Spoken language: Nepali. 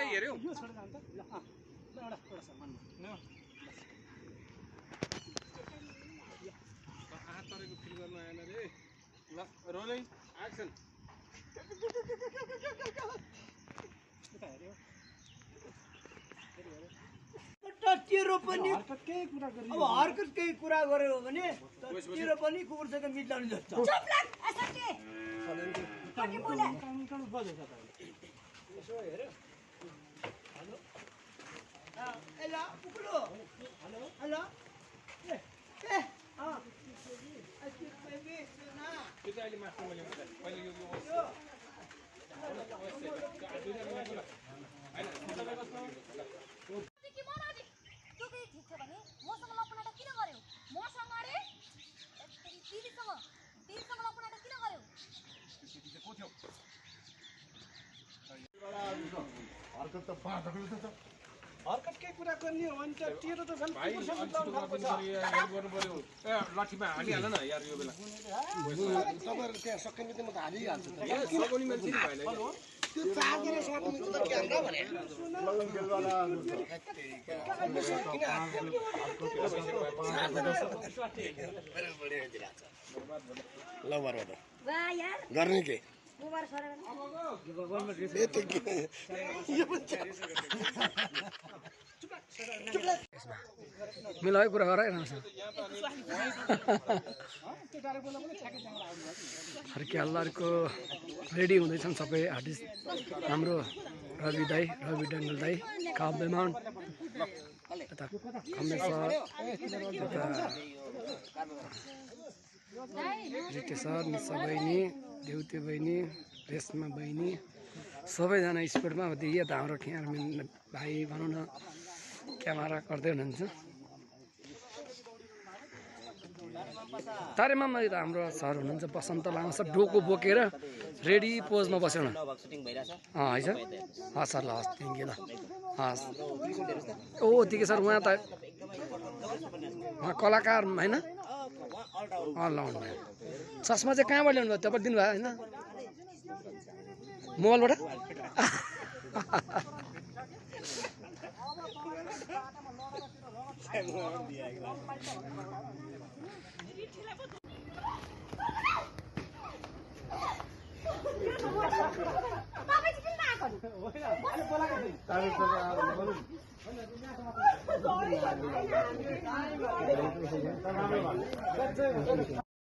हेर्यौ यो छोडेर अन्त ल एउटा छ मनमा तपाईँको फिल गर्नु आएन रे ल रोलिङ एक्सन तेरो पनि केही कुरा गरी अब हरकत केही कुरा गर्यो भने तेरो पनि कुकुरसँग मिलाउनु जस्तो चुप लाग असन्ते कति बोले कान बजेछ त यसो हेर हेलो हेलो कुकुरो हेलो हेलो ए ए अ अस्ति बेबी सुना त्यो चाहिँ अहिले मास्टर मैले पहिले यो के मनादि तँ के ठीक छ भने मसँग लपनाटा किन गर्यौ मसँग रे दिदीसँग लपनाटा किन गर्यौ को थियो हरकत त पाँचहरू त हरकत केही कुरा गर्ने हो भने त तेरो त झन् भाइ कुकुरसँग हेल्प मिलाउनु थाल्छ गर्नु पर्यो ए लठीमा हालिहाल न यार यो बेला तपाईँहरू त्यहाँ सकिने त म त हालिहाल्छु त सगुनी मान्छे नि भाइलाई त्यो चारजना सक्नु त के हाल्दा भने ल बरबाट वा यार गर्ने के गोबर सरेर ए त के यो पनि मिलाइ कुरा गराइरहन्छ हर्केहल्लारको रेडी हुँदैछन् सबै आर्टिस्ट हाम्रो रवि दाई रवि डङ्गल दाई काव्यमान यता खम्मेश सर यता रिटे सर निशा बहिनी देउते बहिनी रेशमा बहिनी सबैजना स्पिडमा देखियो त हाम्रो क्यामेराम्यान भाइ भनौँ न क्यामेरा गर्दै हुनुहुन्छ तारेमामा त हाम्रो सर हुनुहुन्छ बसन्त लामा सर डोको बोकेर रेडी पोजमा बस्यो न है सर हस् सर ल हस् थ्याङ्क यू ल हस् ओ ठिकै सर उहाँ त उहाँ कलाकार होइन लाउनु भयो चस्मा चाहिँ कहाँबाट ल्याउनु भयो तपाईँ दिनुभयो होइन मोबाइलबाट तपाईँ चाहिँ किन आएको होइन